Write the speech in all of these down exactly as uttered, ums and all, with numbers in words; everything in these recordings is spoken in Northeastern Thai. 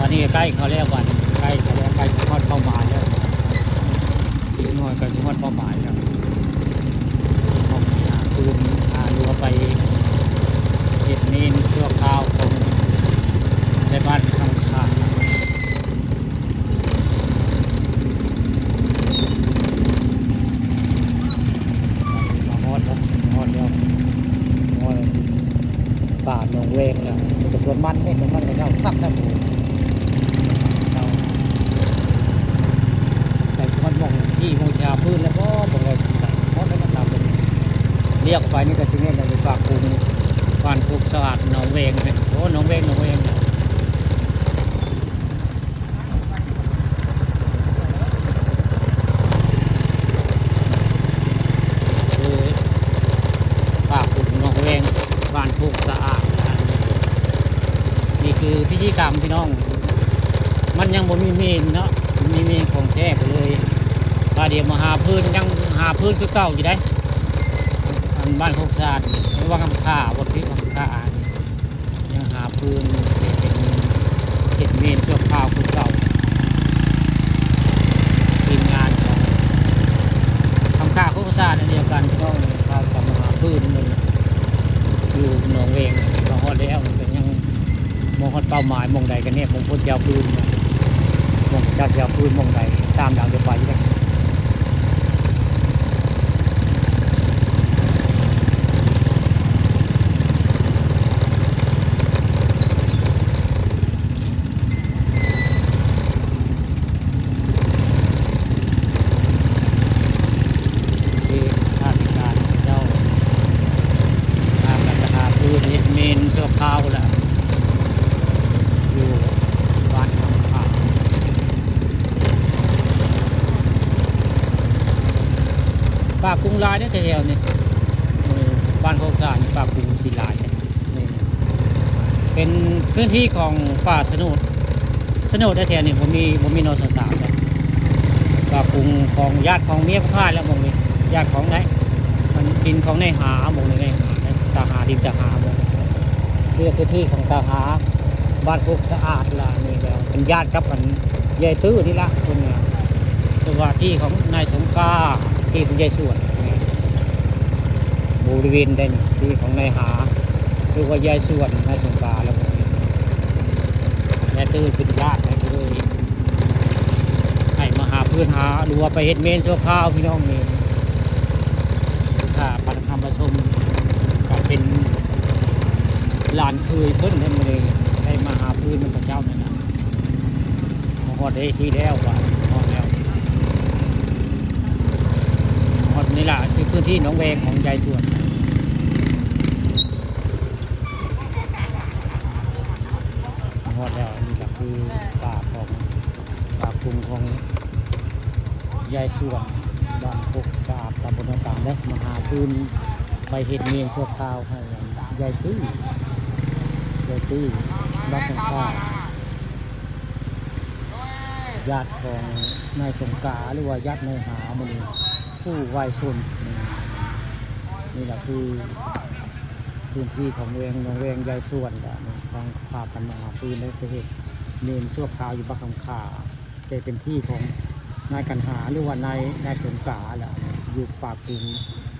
ตอนนี้ใกล้เขาแล้ว บัดนี้ใกล้เขาแล้ว ใกล้สิฮอดเป้าหมายแล้ว อีกหน่อยก็สิฮอดเป้าหมายแล้ว ออกหาปืน หาเรือไปเฮ็ดเมนชั่วคราวของชาวบ้านคำขาด มาฮอดแล้ว มาฮอดแล้ว ฮอดป่าหนองแวงแล้ว มันก็สวนมันนี่ สวนมันเขาเจ้าคักนะ โอ้โห เจ้า ใส่สวนหม่องที่หมู่ชาวพื้นแล้วบ่ บ่ได้ใส่สวนแล้วนะครับ เลี้ยวไปนี่ก็สิแม่นในป่ากุง บ้านโคกสะอาด หนองแวงเนี่ย โอ้ หนองแวง หนองแวงเนี่ย คือป่ากุงหนองแวง บ้านโคกสะอาดนะฮะ นี่คือพิธีกรรมพี่น้อง มันยังบ่มีเมนเนาะ มีเมนของแท้ก็เลย ว่าเดี๋ยวมาหาพื้น ยังหาพื้นคือเก่าอยู่ได้ อันบ้านโคกสะอาด หรือว่าคำขา บ่ผิด คำขา ยังหาพื้นเฮ็ดเป็น เฮ็ดเมนชั่วคราวคือเก่า ทีมงานของคำขาโคกสะอาดอันเดียวกัน ก็พากันมาหาพื้นมันอยู่หนองแวง มาฮอดแล้ว มันก็ยังบ่ฮอดเป้าหมายหม่องใดกันแน่ หม่องเพิ่นสิเอาพื้นนะ หม่องเจ้าสิเอาพื้นหม่องใด ตามหลังเดี๋ยวไปเด้อ ที่ข้าราชการเจ้า พากันไปหาพื้นเฮ็ดเมนชั่วคราวแหละ อยู่บ้านคำขาด ป่ากุงหลายเด้อแถวๆนี่ เออ บ้านโคกสะอาดนี่ป่ากุงสิหลายเด้อ นี่ เป็นพื้นที่ของป่าสะโนด สะโนดแถวๆนี่บ่มี บ่มี นสสาม เด้อ ป่ากุงของญาติของเมียพระพายแล้วหม่องนี้ ญาติของไหน มันดินของนายหาหม่องนี้ นายหา ตาหา ดินตาหาหม่องนี้ เรียกพื้นที่ของตาหา บ้านโคกสะอาดล่ะ นี่ก็เป็นญาติกับอันยายตื้อนี่ละ คนน่ะ แต่ว่าที่ของนายสงกา ที่ของยายสวน บริเวณใดนี่ ที่ของนายหา หรือว่ายายสวน นายสงกา แล้วก็ยายตื้อเป็นญาติกันเลย ให้มาหาพื้นหาหรือว่าไปเฮ็ดเมนชั่วคราวพี่น้องนี่ ถ้าปันคำประชมก็เป็นหลานเคยเพิ่นเด้อ มื้อนี้ได้มาหาพื้นนำพระเจ้านั่นน่ะ มาฮอดได้ที่แล้วว่ะ ฮอดแล้ว ฮอดนี่ล่ะ ที่พื้นที่หนองแวงของยายสวน ฮอดแล้ว นี่ก็คือป่าของ ป่ากุงของยายสวน บ้านโคกสะอาด ตำบลนาต่างเด้อ มาหาพื้นไปเฮ็ดเมนชั่วคราวให้ยายซื้อ ยายตื้อ บ้านของข้า ญาติของนายสงกา หรือว่าญาตินายหามื้อนี้ ผู้วายชน นี่แหละคือพื้นที่ของแวง หนองแวงยายสวน และทางพากันมาหาพื้นได้ไปเฮ็ดเมนชั่วคราวอยู่บ้านคำขา แต่เป็นที่ของนายกันหา หรือว่านาย นายสงกา และอยู่ป่ากุง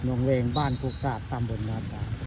หนองแวง บ้านโคกสะอาด ตำบลนาต่าง